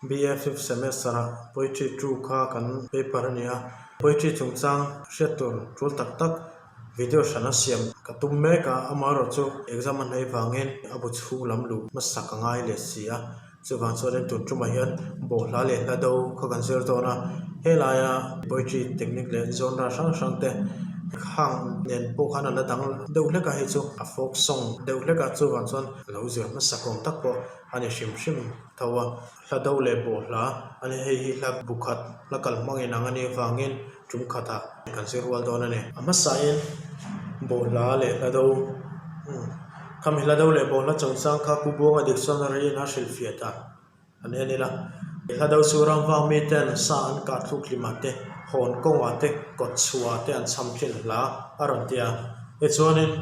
BA fifth semester ah poetry two kha kan paper a ni a, poetry chungchang hriat tur tul tak tak video hran a siam ka tum mek a, amaherawhchu exam a hnaih vangin a bu chhung lam luh hmasak a ngai leh si a, chuvang chuanin tun tumah hian bawhhla leh hla do kha kan zir dawn a, helaia poetry technique leh genre hrang hrang te khang nen pawh khan a la dang deuh hlek a, hei chu a folk song deuh hlek a, chuvang chuan a lo zir hmasak awm tak pawh a ni hrim hrim. Tho a, hla do leh bawh hla a ni. Hei hi hla bu khat, hla kal hmang inang a nih avangin tum khatah kan zir rual dawn a ni. A hmasain bawh hla leh hla do, khami hla do leh bawh hla chungchang kha Pu Buanga Dictionary in a hrilhfiah ta an en ila. Hla do chu ramvang miten sa an kah thluk hlimah te, hawn kawngah te, kawt chhuahah te an chham thin hla a rawn ti a. Tichuanin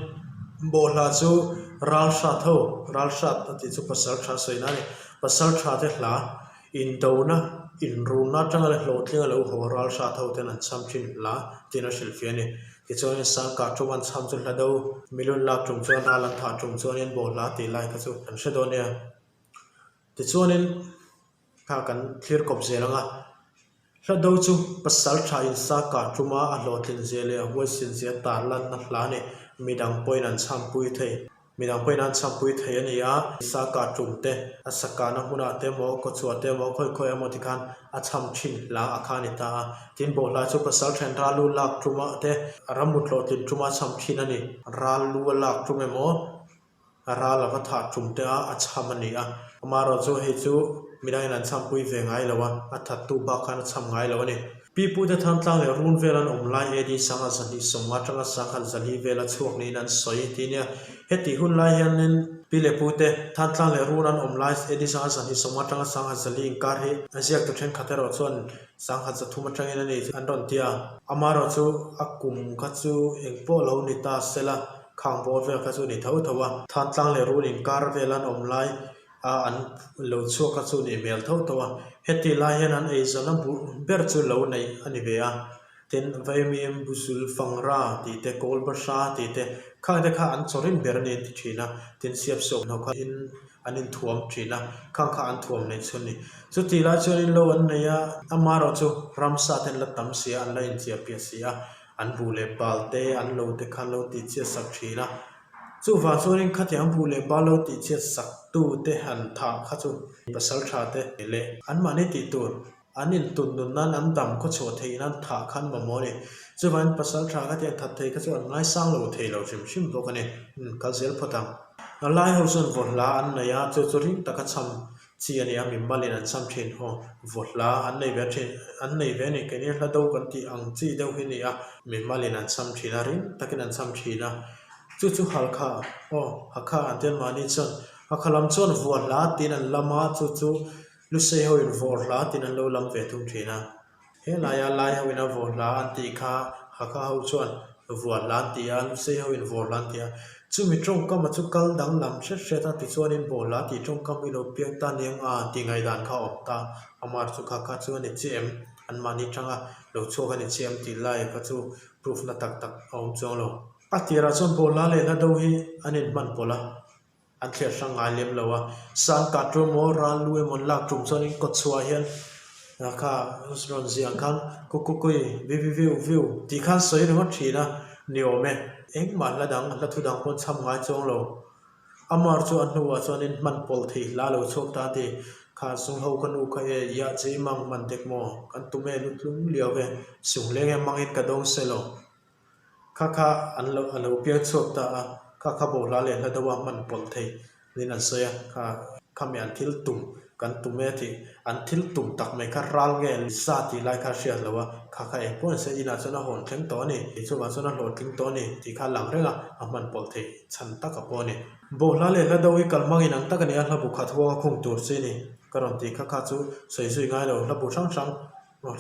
bawh hla chu ral hrat ho, ral hrat a tih chu pasal tha sawi na a ni. Pasal tha te hla indona, inrunna atanga leh hlawhtling a lo haw ral hrat ho ten an chham thin hla tiin a hrilhfiah a ni. Tichuanin sangkah tum an chham chu hla do, milun lak tum chuan ral an thah tum chuanin bawh hla tih lai kha chu an hre dawn nia. Tichuanin kha kan thlir kawp zel ang a. Hla do chu pasal tha in sa kah tuma a hlawhtlin zia leh a huaisin zia tar lanna hla a ni. Midang pawhin an chhampui thei. Midang pawhin an chhampui thei a ni a, sa kah tum te, a sa kahna hmunah te emaw, kawchhuah te emaw, khawi khawi emaw tikhan a chham thin hla a kha a ni ta a. Tin, bawhhla chu pasal then ral lu lak tuma te, ram mut hlawhtlin tuma chham thin a ni. Ral lu a lak tum emaw, A ral a va thah tum te a, a chham a ni a. Amaherawh chu hei chu midangin an chhampui ve ngai lo a, a thattu bak khan a chham ngai lo a ni. Pi Pute Thantlang leh Run vel an awm lai AD 1190 atanga 1140 vela chhuak niin an sawi ti nia. Hetih hun lai hianin Pi leh Pute Thantlang leh Run an awm lai AD 1190 atanga 1140 inkar hi a ziaktu thenkhat erawh chuan 1300 atangin a ni an rawn ti a. Amaherawh chu a kum kha chu engpawh lo ni ta sela Khang bawr vel kha chu ni tho tho a. Thantlang leh run inkar vel an awm lai a an lo chhuak kha chu ni hmel tho tho a. Heti lai hian an eizawn a buh ber chu lo neih a ni ve a. Tin, Vaimim, Buzul, Fangra tih te, Kawlbahra tih te, khang te kha an chawrin ber a ni an ti thin a. Tin, Siapsuak ho kha in an inthuam thin a, khang kha an thuam neih chhun a ni. Chutih lai chuanin lo an nei a, amaherawh chu ramsa te an la tam si a, an la inchiahpiah si a. An buh leh bal te an lo te khan lo tih chhiat sak thin a, chuvang chuanin khatiang buh leh bal lo tih chhiat sak tu te han thah kha chu pasal tha te leh anmahni tih tur an intun nun nan an dam khaw chhuah theih nan thah khan mamawh a ni. Chuvangin pasal tha khatiang that thei kha chu an ngaisang lo thei lo hrim hrim bawk a ni. Kal zel phawt ang. A lai ho chuan vawhla an nei a, chu chu ring taka chham Chi a ni a, mi malin an cham thin haw, vaw hla an nei ve thin, an nei ve a ni, keini hla do kan tih ang chi deuh hi a ni a, mi malin an cham thin a, ring takin an cham thin a, chu chu Halkha, aw Hakha an tia mahni chuan Hakha lam chuan vua hla tiin an lam a, chu chu Lusei ho in vawr hla tiin an lo lam ve thung thin a. He laia lai ho in a vawr hla an tih kha Hakha ho chuan vuah hla an ti a, Lusei ho in vawr hla an ti a. Chumi tawngkama chu kal danglam hret hret a tichuanin bawh hla tih tawngkam hi lo piang ta aniang a tih ngaihdan kha a awm ta. Amar chu kha kha chu a ni chiah em? Anmahni tanga lo chhuak a ni chiah em tih lai kha chu proof na tak tak a awm chuang lo. A tirah chuan bawh hla leh hla do hi an inhman pawlh a. An thliar hrang ngai lem lo a, San kah tum emaw ral lu emaw an lak tum chuanin kawtchhuah hian kha rawn ziah ang khan kukukui vi vi viu viu tih khan sawi ringawt thin a ni awm e. Engmah hla dang hla thu dang pawh chham ngai chuang lo. Amar chu a hnuah chuanin hman pawlh theih hla lo chhuak ta a ti. Kha sung ho ka nu kha e iah che i mang man dek maw kan tum e lu tlung liau e sung leng e mangin ka dawng se lo. Kha kha an lo a lo piang chhuak ta a, kha kha bohla leh hla deuha hman pawlh thei niin an sawi a, kha khami an thil tum kan tum e tih an thil tum tak mai kha ral nge za tih lai kha a hriat loh a, kha kha eng pawh an sawi inah chuan a hawn thleng tawh a ni tih chuvang chuan a hlawhtling tawh a ni tih kha a lang reng a, a hman pawlh theih chhan tak a pawh a ni. Bohla leh hla deuh hi kal hmangin ang tak a ni a, hla bu khat huanga khung tur chi a ni ka rawn tih kha kha chu sawi zui ngai lo, hla bu hrang hrang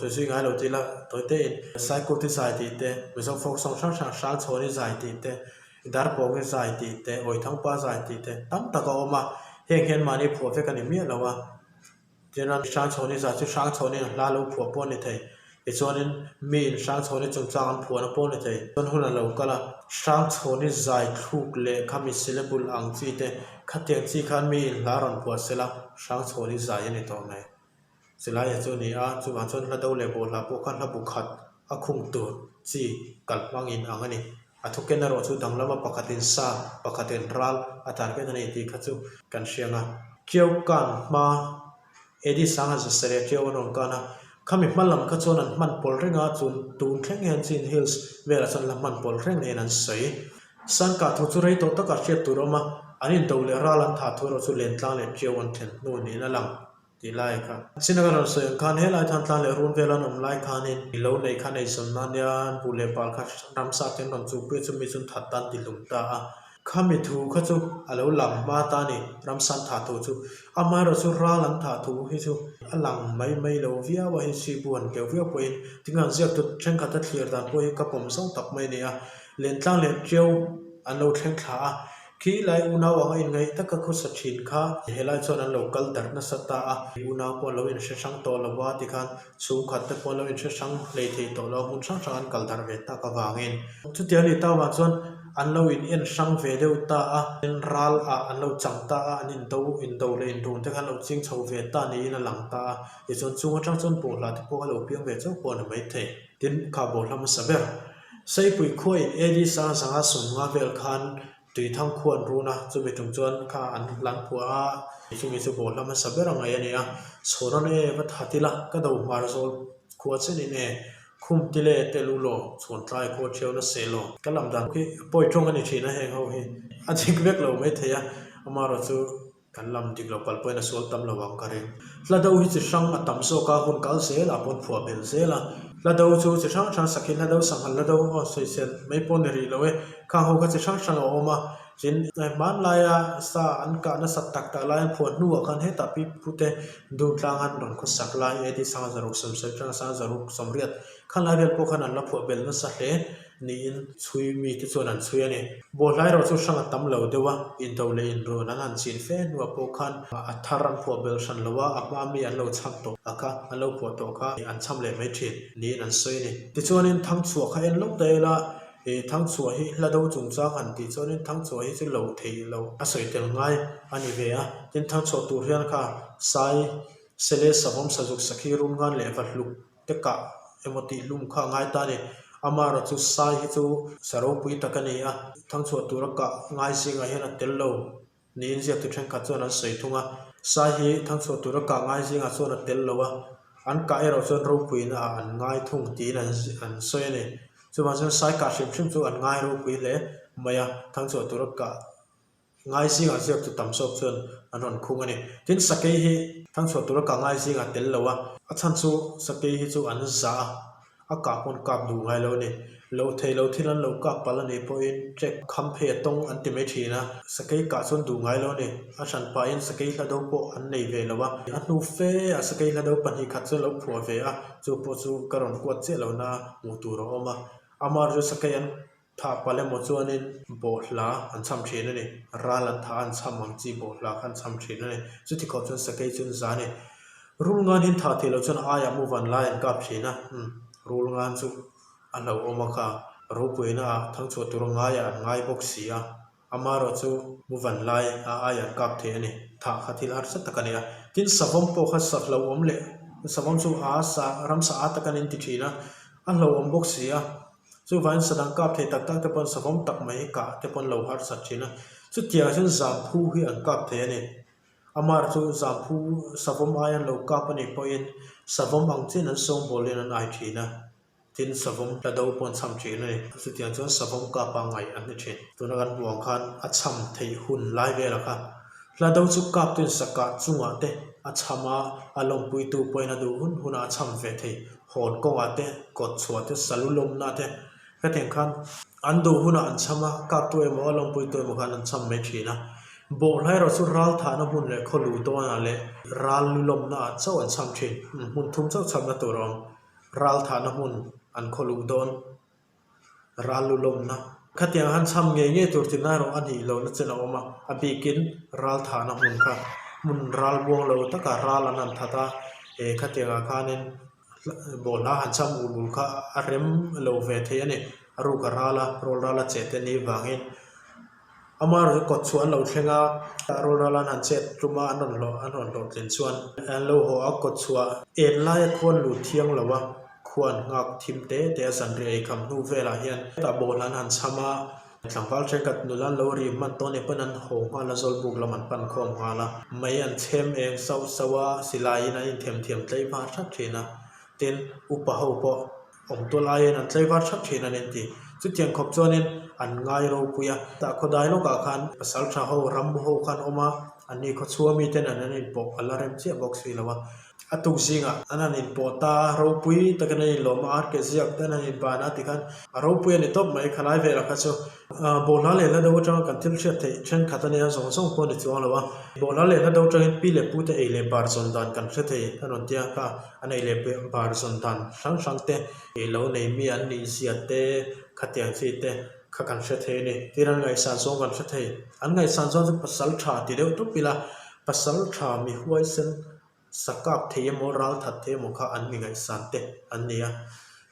Sawi zui ngai lo tih la tawi te in Saikut i zai tih te, Mizo folk song hrang hrang Hrangchhawn i zai tih te, Darpawng i zai tih te, Awithangpa zai tih te tam tak a awm a, heng hian mahni phuah vek a ni miah lo a. Tin a Hrangchhawn i zai chu Hrangchhawn in a hla lo phuah pawh a ni thei, tichuanin mi in Hrangchhawn i chungchang an phuahna pawh a ni thei. Chuan hun a lo kal a, Hrangchhawn i zai thluk leh khami syllable ang chi te, khatiang chi khan mi in hla rawn phuah sela Hrangchhawn i zai a ni tawh mai. Chulaiah chu a ni a, chuvang chuan hla do leh bawhhla pawh kha hla bu khat a khung tur chi kal hmangin ang a ni. A thuken erawh chu danglama pakhatin sa, pakhatin ral a target a ni tih kha chu kan hriang a. Ṭiau kan hma AD sanga zasarih a ṭiau an rawn kan a, khami hma lam kha chuan an hman pawlh reng a, chun tun thleng hian Chin Hills velah chuan la hman pawlh reng niin an sawi. Sangkah thu chu rei tawh takah hriat tur a awm a, an indo leh ral an thah thu erawh chu Lentlang leh Ṭiau an thlen hnu niin a lang. Tih lai kha. Chin a ka rawn sawi ang khan helai khan tlang leh run vel an awm lai khanin i lo neih khan eizawn nan nia an buh leh bal kha ramsa te an rawn chukpui a chumi chu an that tan ti hlum ta a. Khami thu kha chu a lo lang hma ta a ni, ramsa an thah thu chu. Amaherawh chu ral an thah thu hi chu a lang mai mai lo viau a, hei sibu han keuh viau pawhin tinge an ziak tut thenkhat a thlir dan pawh hi ka pawm zau tak mai a ni a. Lentlang leh Tiau an lo thleng thla a, Khi lai unau anga inngaih taka khawsa thin kha helai chuan an lo kal darh nasa ta a, unau pawh an lo inhre hrang tawh lo a tikhan chhungkhat te pawh an lo inhre hrang hlei thei tawh lo a, hmun hrang hrang an kal darh ve tak avangin. Chutiang a nih tak avang chuan an lo in en hrang ve deuh ta a, ral ah an lo chang ta a, an indo indo leh inrun te kha an lo ching chho ve ta niin a lang ta a, tichuan chung atang chuan bawhhla te pawh kha lo piang ve chauh pawh a ni maithei. Tin, kha bawhhla hmasa ber Seipui khuain AD Sangzanga sawmnga vel khan Tuithang khua an run a, chumi tum chuan kha an hlan phuah a, chumi chu bawlhla hmasa ber a ngaih a ni a, Chhawnan e va that ila, ka do hmar zawl khua chenin e, khum tile tel u law, chhawntlai khua thiau na se law. Ka lam dan khi pawi tawng a ni thin a, heng ho hi a dik vek lo maithei a, amaherawh chu Kan lam dik lo pal pawhin a sual tam lo ang ka ring. Hla do hi chi hrang a tam zawk a, hun kal zel ah pawn phuah belh zel a. Hla do chu chi hrang hrang sakhi hla do, sanghal hla do aw sawisel mai pawh ni rih lo e. Khang ho kha chi hrang hrang a awm a, tin hmanlaia sa an kah nasat tak tak lai an phuah hnuah khan hetah pi pute Dungtlang an rawn khawsak lai AD 1670 atanga 1680 khan lai vel pawh khan an la phuah belh nasa hle. Niin chhui mite chuan an chhui a ni. Bawlhla erawh chu hrang a tam lo deuh a, indo leh inrun an han chin fe hnuah pawh khan a thar an phuah belh hran lo a, a hma mi an lo chham tawh a kha, an lo phuah tawh kha an chham leh mai thin niin an sawi a ni. Tichuanin Thangchhuah kha en lawk ta ila, ih Thangchhuah hi hla do chungchang han tih chuanin Thangchhuah hi chu lo theih loh a sawi tel ngai a ni ve a, tin Thangchhuah tur hian kha Sai, Sele, Savawm, Sazuk, Sakhi, Rulngan leh Vahluk te kah emaw tih hlum kha a ngai ta a ni. Amara chu sai hi chu sa ropui tak a ni a, thangchhuah tura kah ngai zingah hian a tel lo niin ziaktu thenkhat chuan an sawi thung a. Sai hi thangchhuah tura kah ngai zingah chuan a tel lo a, an kah erawh chuan ropuina ah an ngai thung tiin an an sawi a ni. Chuvang chuan sai kah hrim hrim chu an ngai ropui hle mai a, thangchhuah tura kah Ngai zingah ziaktu tam zawk chuan an rawn khung a ni. Tin, sakei hi thangchhuah tura kah ngai zingah tel lo a, a chhan chu sakei hi chu an zah a, a kah pawn kap duh ngai lo a ni. Lo thei lo thil an lo kap palh a nih pawhin trek kham phei a tawng an ti mai thin a, sakei kah chuan duh ngai lo a ni. A hran pahin sakei hla do pawh an nei ve lo a, a hnu fe ah sakei hla do pahnih khat chu an lo phuah ve a, chu pawh chu ka rawn kuat chiah lo na hmuh tur a awm a. Amah chu sakei an Thah palh emaw chuanin bawhhla an chham thin a ni. Ral an thah a an chham ang chi bawhhla kha an chham thin a ni. Chuti khawp chuan sakei chu an za a ni. Rul ngan hi an thah theih loh chuan aiah mu van lai an kap thin a. Umm rul ngan chu a hlauhawm a kha. Ropuina ah thangchhuah tur ngaiah an ngai bawk si a. Amaherawh chu mu van lai a aiah an kap thei a ni. Thah kha thil harsa tak a ni a. Tin savawm pawh kha sa hlauhawm leh savawm chu a sa ramsa a tak an inti thin a. A hlauhawm bawk si a. Chuvangin sadang kap thei tak tak te pawn savawm tak mai hi kah te pawn lo harsat thin a, chutiangah chuan zamphu hi an kap thei a ni. Amar chu zamphu savawm ai an lo kap a nih pawhin savawm ang chian an sawngbawlin an ai thin a, tin savawm hla do pawh an chham thin a ni. Chutiang chuan savawm kapa ngaih an ni thin. Tuna kan hmuh ang khan a chham theih hun lai velah kha hla do chu kaptuin sakah chungah te a chham a, a lawmpuitu pawhin a duh hun hunah a chham ve thei. Hawn kawngah te, kawt chhuah te, salu lawmna te hetiang khan an duh hunah an chham a, kaptu emaw a lawmpuitu emaw khan an chham mai thin a. Bawhhla erawh chu ral thahna hmun leh khaw luh dawnah leh ral lu lawmna ah chauh an chham thin. Hmun thum chauh chhamna tur a awm. Ral thahna hmun an khaw luh dawn. Ral lu lawmna. Khatiang han chham ngei ngei tur tihna erawh a nih lohna chen a awm a, a bikin ral thahna hmun kha hmun ral buang lo taka ral an han that a, he khatiangah khanin bawlhla han chham ul ul kha a rem lo ve thei a ni. A ruk a ral a, rawl ral a che te nih vangin. Amaherawhchu kawt chhuah an lo thleng a, rawlral an han chet tum a, an rawn hlawh an rawn hlawhtlin chuan an lo haw a, kawt chhuah en laia khuan lut thiang lo a, khua an nghak thim te te a, zanriah eikham hnu velah hian hetah ball an han cham a, tlangval thenkhat nula an lo ri hman tawh nih pawn an haw nghal a, Zawlbuk lam an pan khawm nghal a, mei an chhem eng sauh sauh a, silaiin an inthemthiam tlei var that thin a, tin upa ho pawh Awm tual aiin an tlaivar thap thin a ni an ti. Chutiang khawp chuanin an ngai ropui a. Tah khawdai lawkah khan pasal tha ho, ram ho khan awm a, an ni khawchhua miten an an inpawh a la rem chiah bawk si lo a. A tuk zingah an han inpawh ta a, ropui takin an inlawm a, ar ke ziak te an han inban a tikhan a ropui a ni tawp mai khalai velah kha chu. Bawhhla leh hla do atanga kan thil hriat theih thenkhat a nia zawng zawng pawh a ni chuang lo a. Bawhhla leh hla do atangin pi leh pute ei leh bar zawn dan kan hre thei a rawn tia kha an ei leh bar zawn dan hrang hrang te ei lo nei mi an nih zia te khatiang chi te kha kan hre thei a ni. Tin an ngaihsan zawng kan hre thei. An ngaihsan zawng chu pasal tha ti deuh tawp ila pasal tha mi huaisen Sakap thei emaw ral that thei emaw kha an mi ngaihsan te an ni a.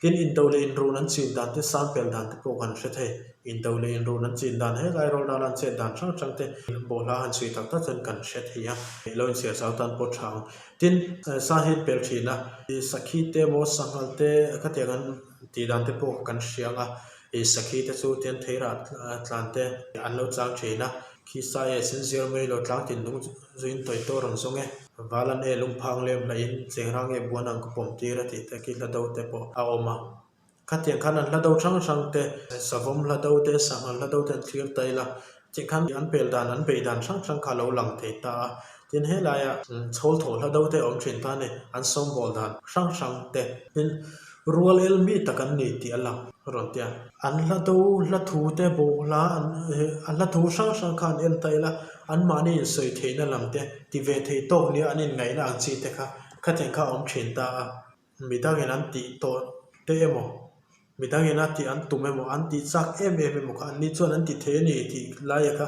Tin, indo leh inrun an chin dan te, sang pel dan te pawh kan hre thei. Indo leh inrun an chin dan helai rawlral an chet dan hrang hrang te bawhhla han chhui tak tak chuan kan hre thei a. Lo inchhiar zau tan pawh tha ang. Tin, sa hi an pel thin a, sakhi te emaw sanghal te khatiang an tih dan te pawh kan hria ang a. Sakhi te chu tian theirah tlan te an lo chang thin a. Khi sai e sen ziar mai lo tlang tin lung zuin tawi tawh rawn zawng e. Valan e lungphang lem hlaih in chengrang e buan ang ka pawm tir a tih te khi hla do te pawh a awm a. Khatiang khan an hla do hrang hrang te, savawm hla do te, sanghal hla do te an thlir ta ila, cheng khan an pel dan an bei dan hrang hrang kha a lo lang thei ta a. Tin helaiah chhawl thawh hla do te a awm thin ta a ni, an sawngbawl dan hrang hrang te. Tin Rual el mi tak an ni tih a lang a rawn ti a. An hla do hla thu te bawh hla an a hla thu hrang hrang kha an en ta ila anmahni insawi theihna lam te ti ve thei tawk nia an inngaihna ang chi te kha khatiang kha a awm thin ta a. Midangin an tih tawh te emaw midangin a tih an tum emaw an tih chak em em emaw kha anni chuan an ti thei a ni tih laia kha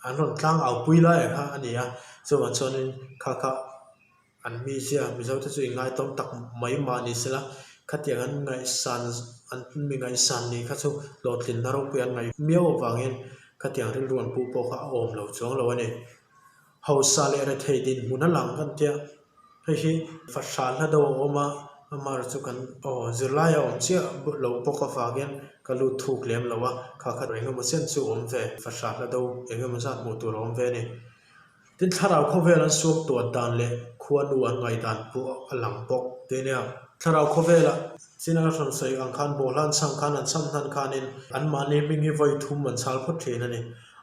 an rawn tlang au pui laia kha a ni a. Chuvang chuanin kha kha. An mizia Mizote chu inngaitlawm tak mai mah ni sela, khatiang an ngaihsan an mi ngaihsan ni kha chu hlawhtlinna ropui an ngaih miau avangin khatiang rilru an pu pawh kha a awm lo chuang lo a ni. Hausa leh rethei dinhmun a lang kan tia, hei hi fahrah hla deuh a awm a, amaherawhchu chu kan aw zirlai a awm chiah lo bawk avangin ka lut thuk lem lo a, kha kha engemaw chen chu awm ve, fahrah hla deuh engemaw zat hmuh tur a awm ve a ni. Tin, thlarau khawvel an suak tuat dan leh khuanu an ngaihdan pawh a lang bawk te nia. Thlarau khawvelah China hran sawi ang khan bawhhla an chhang khan an chham hnan khanin anmahni hming hi vawi thum an chhal phawt thin a ni.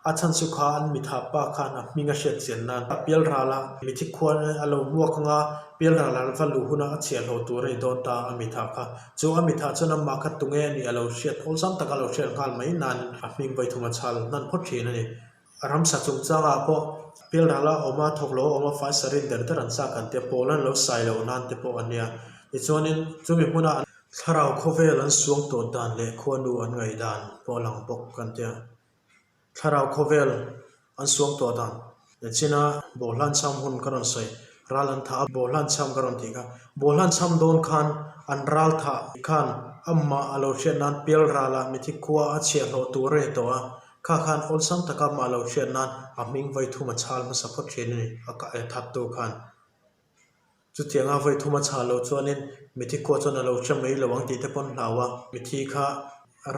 A chhan chu kha an mitha pa khan a hming a hriat chian nan a pial ral a, mithi khuan a lo hmuak anga pial ral a va luh hunah a chhiahhlawh tur a ni dawn ta a mitha kha. Chu a mitha chuan amah kha tunge a nih a lo hriat awlsam taka a lo hriat nghal mai nan a hming vawi thum a chhal hnan phawt thin a ni. Ramsa chungchangah pawh pilral a awm a, thawk lo a awm a, fai sarin der der an chak an tia, pawl an lo sai loh nan te pawh a nia. Tichuanin chumi hmuna thlarau khawvel an suang tawh dan leh khuanu an ngaih dan pawh a lang bawk kan tia. Thlarau khawvel an suang tawh dan leh china bawhhlan cham hun ka rawn sawi, ral an thah a, bawhhlan cham ka rawn tih kha. Bawhhlan cham dawn khan an ral thah khan amah a lo hriat nan pialral a, mithi khua a chhiahhlawh tur a ni tawh a, Kha khan awlsam taka mah lo hriat nan a hming vawi thum a chhal hmasa phawt thin a ni, a kah e that tu khan. Chutianga vawi thum a chhal loh chuanin mithi khua chuan a lo hre mai lo ang tih te pawn hlau a, mithi kha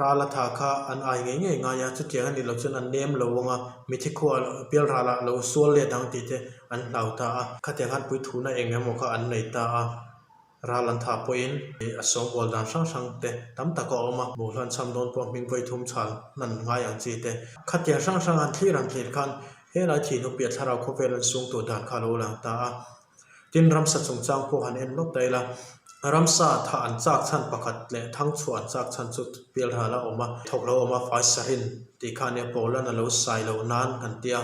ral a tha kha an ai ngei ngei ngai a, chutiang a nih loh chuan an nem lo ang a, mithi khua pial ralah a lo sual let ang tih te an hlau ta a, khatiang khan puithuna eng emaw kha an nei ta a. Ral an thah pawhin a sawngbawl dan hrang hrang te tam tak a awm a, Bawhhlan chham dawn pawh hming vawi thum chhal hnan ngai ang chi te. Khatiang hrang hrang han thlir han thlir khan helai thih hnu piah thlarau khawvel an sung tur dan kha a lo lang ta a. Tin, ramsa chungchang pawh han en lawk ta ila, ramsa thah an chak chhan pakhat leh thangchhuah an chak chhan chu pialral a awm a, thawk lo awm a, fai sarin tih kha ania Paula'n a lo sai loh nan kan tia.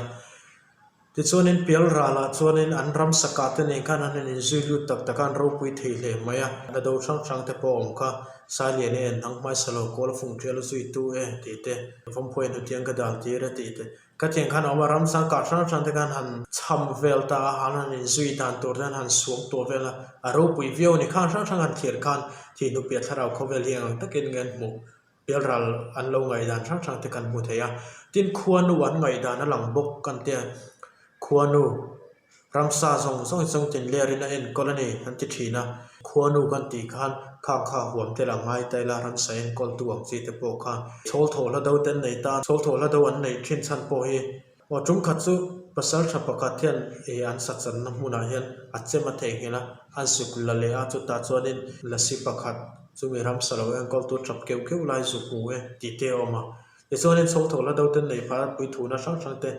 Tichuanin pial ralah chuanin an ramsa kah te nen khan an han inzui lut tak tak a, an ropui thei hle mai a. Hla do hrang hrang te pawh a awm kha, Sailian e, nang hmaisa lo, kawl a fung ṭial a zui tu e tih te, Vawmphuai hnutiang ka dal tir e tih te. Khatiang khan a awm a, ramsa kah hrang hrang te khan han chham vel ta a, an han inzui dan tur te an han suam tuah vel a, a ropui viau a ni. Khang hrang hrang han thlir khan thihnu piah thlarau khawvel hi eng ang takin nge an hmuh? Pialral an lo ngaihdan hrang hrang te kan hmu thei a. Tin, khuanu an ngaihdan a lang bawk kan tia. Khuanu ramsa zawng zawng zawng tin lerin a enkawl a ni an ti thin a. Khuanu kan tih khan khang kha huam tel ang ngai ta ila ramsa enkawltu ang chi te pawh khan chhawl thawh hla do te an nei ta. Chhawl thawh hla do an neih thin chhan pawh hi Aw tum khat chu pasal tha pakhat hian ih an sachanna hmunah hian a chem a theihnghilh a, an zuk la leh a, chutah chuanin lasi pakhat chumi ramsa lo enkawltu tap keuh keuh lai zuk hmu e tih te a awm a. Tichuanin chho tho la do ten nei phah a, puithuna hrang hrang te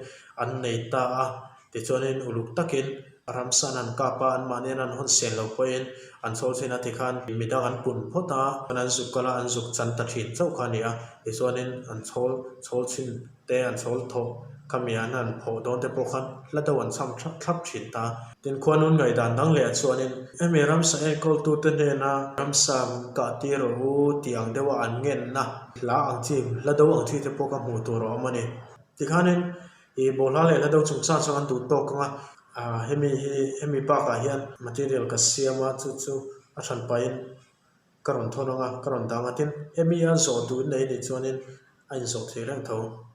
an nei ta a, tichuanin uluk takin ramsa an han kap a, anmahni an han hawn sel lo pawhin an chhawl thin a tikhan midang an pun phawt a, an zuk kal a, an zuk chan ta thin chauh kha a ni a, tichuanin an chhawl chhawl chhin te an chhawl thawh khami an han phawh dawn te pawh khan hla deuh an chham thlap thlap thin ta. Tin khuanun ngaihdan dang leh chuanin hemi ramsa enkawltute hnena ramsa kah tir rawh u tih ang deuha an ngenna hla ang chi hla do ang chi te pawh kha hmuh tur a awm a ni. Tikhanin ih bawlhla leh hla do chungchang chuan an duh tawk ang a, ah hemi hi hemi bakah hian material ka siam a chu chu a hran pahin ka rawn thawn ang a, ka rawn dang a tin hemi a zawh duh nei anih chuanin a inzawh thei reng tho.